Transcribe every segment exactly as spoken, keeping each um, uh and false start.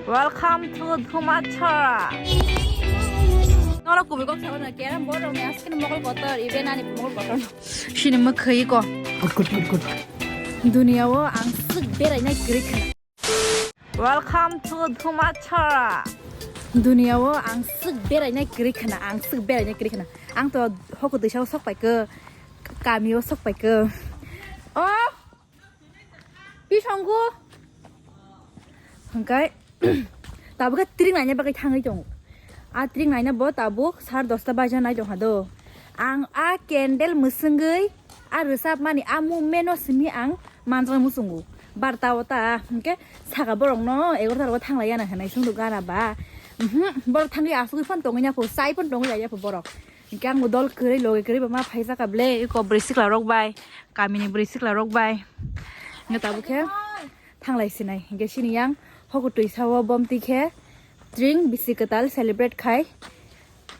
Welcome to Dhumachara. Noro kubui kok sabar na keram board rok ni askin mokol kotor, ibe nani mokol kotor. Sini mokhe ko. Kut, kut, kut, kut. Dunia o ang swk berai nai kwrwi khna. Welcome to Dhumachara. Dunia o ang swk berai nai kwrwi khna, ang swk berai nai kwrwi khna. Ang to hoko twisa o sok pai khe, kami o sok pai khe. Oh! Bisongo. Hingkai tabuk khe tring naina bagwi thangwi tongo. A tring naina bo tabuk sar dosta baja nai tongkha do. Ang a candle mwswngwi a rwchapmani a movement no simi ang manjak muchungo. Barta o ta hingke saka borok no egarota rogo thanglai ya na hinwi songdo gana ba. Mhm, borok thangwi asugwi phano tongwi ya pho, chai phano tongwi ya pho borok. Hingke ang bo dol kwrwi loge kwrwi ba ma phaijak ka ble, eko bwrwi sikla rok bai, kamini bwrwi sikla rok bai. Hingke tabuk khe thanglai sinai. Hingke sini yang hoko twisa o bomti khe tring bisi kwtal celebrate khai.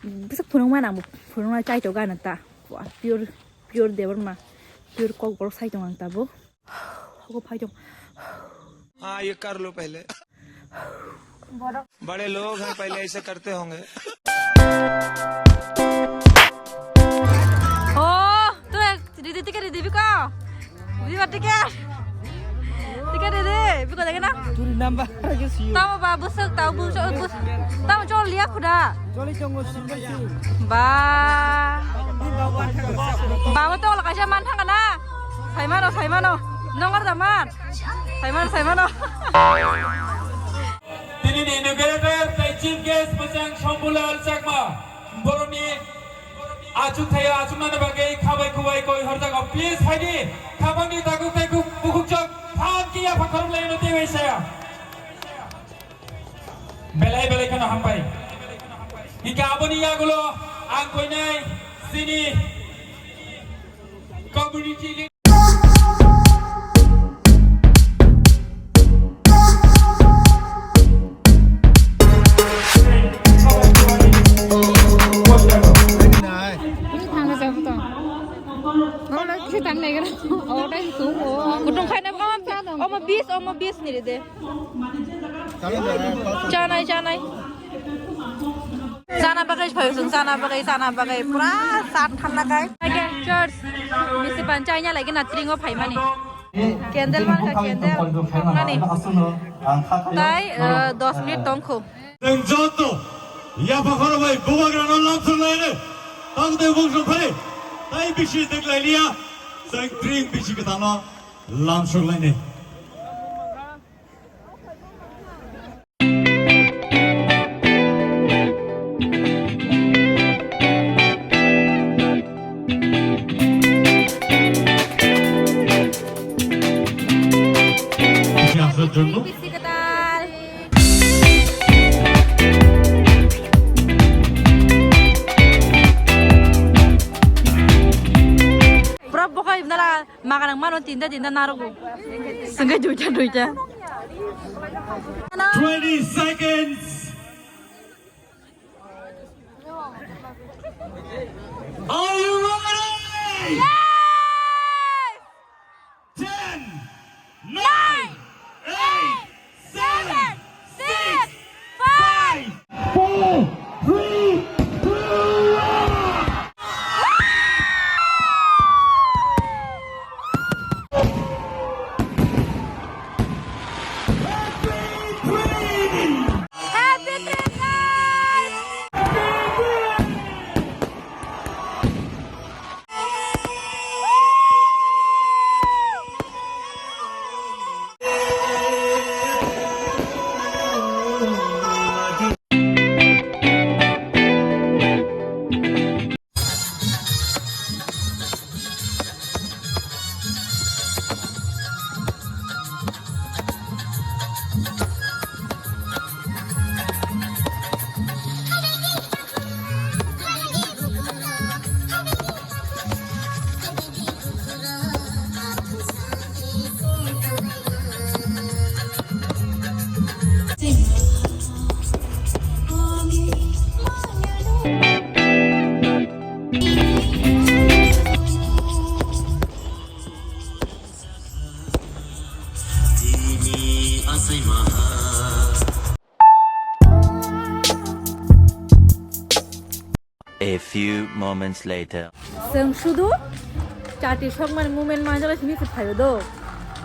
Bwswk phunukma nang bo phunukna chai to gana ta. Pure, pure Debbarma, pure Kokborok sai tong ang tabuk. Hoko phai tong. हाँ, ये कर लो पहले। बड़े लोग हैं, पहले ऐसे करते होंगे। Oh, tu ready, ticket ready, biko. Biko ticket. Ticket ready, biko dagi na. Turi number ke siyo. Tamo ba busuk, tamo busuk, bus-, tamo chol liya khuda. Choli tongo sumbai si. Ba. Baba to kaisa man thang na. Saimano, saimano. Nongar da man. Saimano, saimano. Tini ni inaugurator tei chief guest bwsang Shambhulal Chakma. Boroni achuk thaya achukmani bagwi khabai khubai koi horjago. Please phaidi khapangni takhuk tei bukhukchok phan kiya phakhorok laino tei bai saya. Belai belai kheno hambai. Hingke aboni yagulo ang koinai chini community leader. Kutung khaina omo, omo bis, omo bis ni de. Chanai, chanai. Chana bagwi phai sung, chana bagwi, chana bagwi. Pura san thanda kai. Again, church. Bisi pan chai nya lagi na tringo phai mani. Candle man kha, candle. Mani. Tai, eh, dos minute tong kho. Chwng joto yapha khoro bai bubagra no lamsok lai ne. Tang de bung sung phari. Tai bisi dek lai liya. Chwng tring bisi kwthang no lamsok lai ne. Pura bokhai nala. Makarang mano tinta tinta narogo. Sengke duita duita. Twenty seconds. Are you ready? Yes! Ten, nine, eight, seven, six, five, four, three, two, one. Happy training! Happy training, guys! A few moments later. Chwng sudu chati sokmani moment manjak lai simi se phaio do.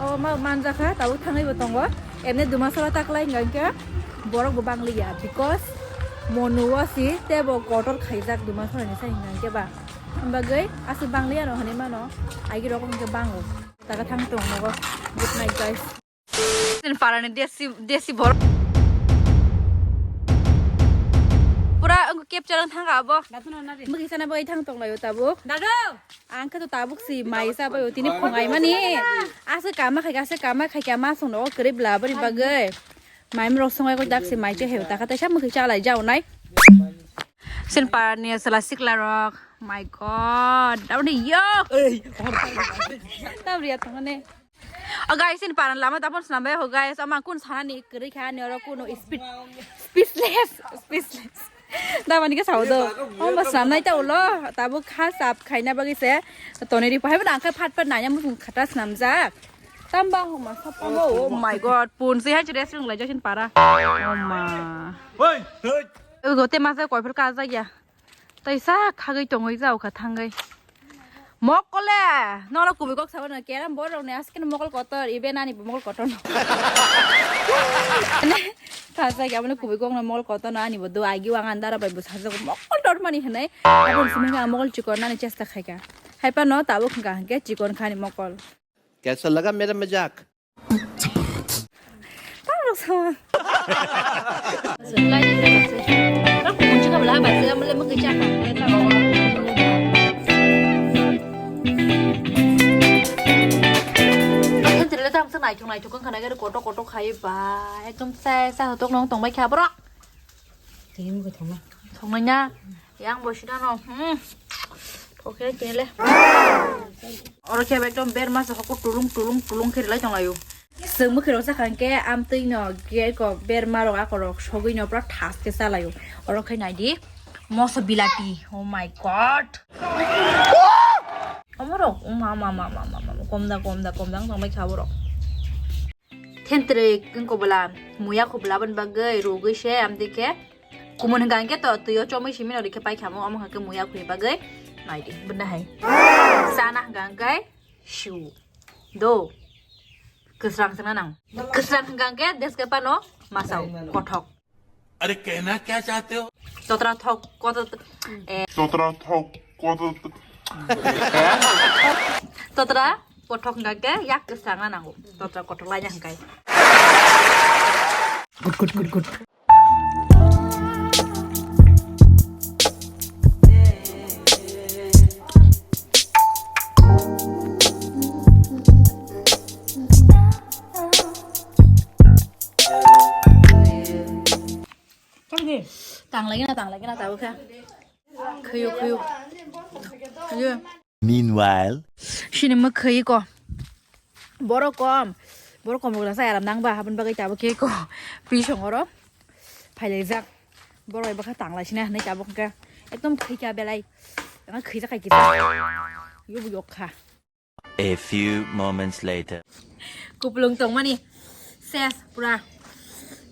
O ma manjakha tabuk thangwi bo tongo. Emne Dumasora taklai hwnkha hwnkhe borok bo bangliya because Monu o si tebo kotor khaijak Dumasora ni sai hwnkha hwnkhe ba. Hwnbagwi aswk bangliya no hwnwi mano. Agi rok hwnkhe bango. Taka thang tong nogo. Good night guys. Chini parani desi, desi borok. Pura wngkha capture wng thangkha abo. Dadu no nari. Mukhi sana bai thang tong laio tabuk. Dadu! Ang khe to tabuk si mai sa bai tini khungai mani. Ase kama khai, ase kama khai kama song no kwrwi bla bari bagwi. Mai mrok songai ko dak si mai che heu ta kha ta sa mukhi cha lai jao nai. Chini parani sala sikla rok. My God. Dadu ni yok. Ei, tabri ya tong ne. O guys, ini paran lama tapon swnam bai ho guys, ama kun sana ni kwrwi kha ni oro kuno speed, speechless, speechless. Da mani ka sao do. O ma swnam nai ta ulo, tabuk kha sap khaina bagwi se. Toni ri pahai bana kha phat phat nanya musung khata swnam jak. Tam ba ho ma sap. Oh my God, pun si ha chire sung lai jasin para. Oh ma. Hoi, hoi. Ego te ma se koi phir ka jak ya. Tei sa khagwi tongwi jao kha thangwi. Mokole, nono kubui kok sabo no keram borok ni aske no mokol kotor, ibe nani bo mokol kotor no. Ne, kha sa kya mane kubui kok no mokol kotor no ani bo do agi wang andara bai bo sa jago mokol tor mani hwnwi. Aboni simi kha mokol chikon nani chesta khai kha. Hai pa no tabuk hwnkha hwnkhe chikon khani mokol. कैसा लगा मेरा मजाक? Tamo sa. Naithok naithok wngkha na gari kotor kotor khai ba ekdom chai chai hotok nong tongbai kha borok. Tini mukhe thangna. Thangna nya. Yang bo sida no. Hmm. Thokhe kele. Oro khe ekdom berma se hoko tulung tulung tulung khe rilai tonglaio. Chwng mukhe rok sakha hwnkhe amtwi no gate ko berma rok ako rok sogwi no pura thas khe chalaio. Oro khai nai di. Moso bilati. Oh my God. Omo rok. Ma ma ma ma ma ma. Komda komda komda wng tongbai kha borok. Thentrwi wngkha bwla, muya khubla bini bagwi rwgwi se, amtwi khe kumun hwnkha hwnkhe to twi o chomwi simi no rikhe paikha mo, omo hwnkha khe muya khuni bagwi naidi bwna hai. Chana hwnkha hwnkhe siu do kwsrang chwngna nang, kwsrang hwnkha hwnkhe deske pano masao kothok. अरे कहना क्या चाहते हो? Totra thok kotor. Eh. Totra thok kotor. Totra kothok hwnkha khe yak kwsang na nango. Totra kothok laina hwnkha. Good, good, good, good. Tang lagi na, tang lagi na, tabuk khe. Khayo, khayo. Khayo. Meanwhile. Sini ma khayi ko. Borok kom. Borok kom rok sa aram nang ba, habon bagwi tabuk khe ko. Pisong oro. Phailai jak. Borok bai bakha tang lai sina, hinwi tabuk khe. Ekdom khayi kha belai. Ang khayi jak khayi kisa. Yo bu yok kha. A few moments later. Kupulung tongmani ses pura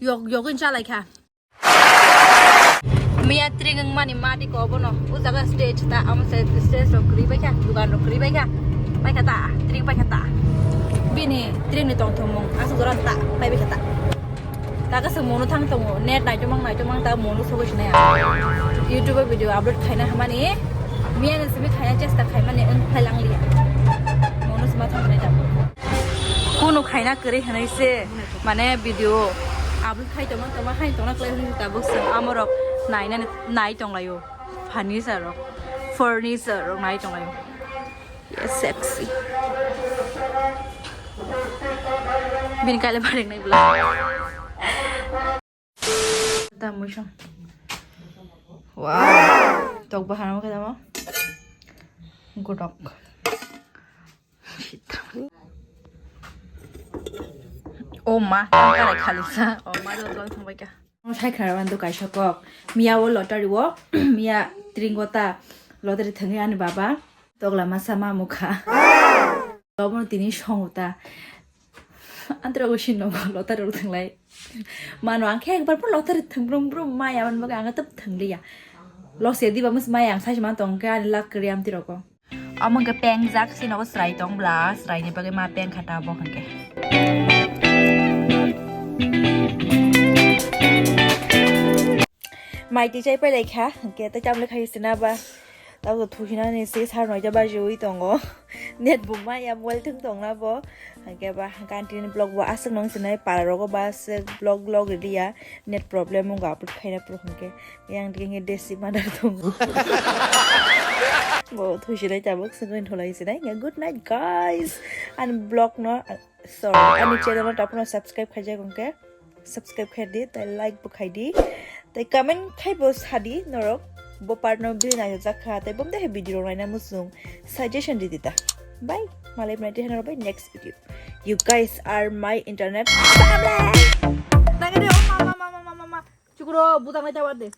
yok yogwi chalai kha. Miya tring wngmani mati ko bono. O jaga stage ta, amo se stage rok kwrwi bai kha, dukan rok kwrwi bai kha. Pai kha ta, tring pai kha ta. Bini tring ni tongthomung aswk jora ta, pai bai kha ta. Taka se mono thang tongo, net naitomang naitomang ta mono sogwi sinai ang. YouTube o video upload khaina hamani, miya ni simi khaina chesta khaimani wng phai lang liya. Mono sima thang nai tabuk. Kuno khaina kwrwi hinwi se, mane video upload khai tongma tongma khai tongna kwlai hinwi tabuk se amorok naina nai tonglaio. Furniture rok, furniture rok nai tonglaio. Yes, sexy. Bini kaila baring nai bwla. Da muisang. Wow. Tok bahar mo kada mo. Godok. Oh ma, tangka rai khalisa. Oh ma, do do thangbai ka. Sai khara wan do kaisa kok. Miya o lottery o, miya tringota lottery thangwi ani baba. Tokla masa ma mukha. Obono tini songo ta. Antro go shin no lottery rok thanglai. Mano ang khe ekbar pun lottery thang brum brum maya man baga ang tep thang liya. Los ya diba mus maya ang sai man tong khe ani luck kri am tiro ko. Among ke peng jak si no srai tong bla srai ni baga ma peng khata bo hangke. Mai ti chai pai lai kha hangke ta cham le khai sina ba. Tabo thuhinani se sar noita bajiwi tongo. Net bo maya mobile thwng tongna bo. Hingke ba continue vlog bo aswk nung sinai para rogo ba aswk vlog vlog riliya. Net problem wngkha upload khaina phuru hingke. Yang digi desi mother tongo. Bo thuisinai tabuk sungwi tholai sinai. Good night guys. Ani vlog no, sorry, ani channel no taphano subscribe khaijak hingke. Subscribe khai di, tai like bo khai di, tai comment khai bo sa di norok. Bo part no bini naijak kha, tai bom de video rok naina muchung suggestion di di ta. Bye. Malai bnai di hano bai next video. You guys are my internet family. Nang de, oh, mama, mama, mama, mama. Chukuro, butang nai tawar de.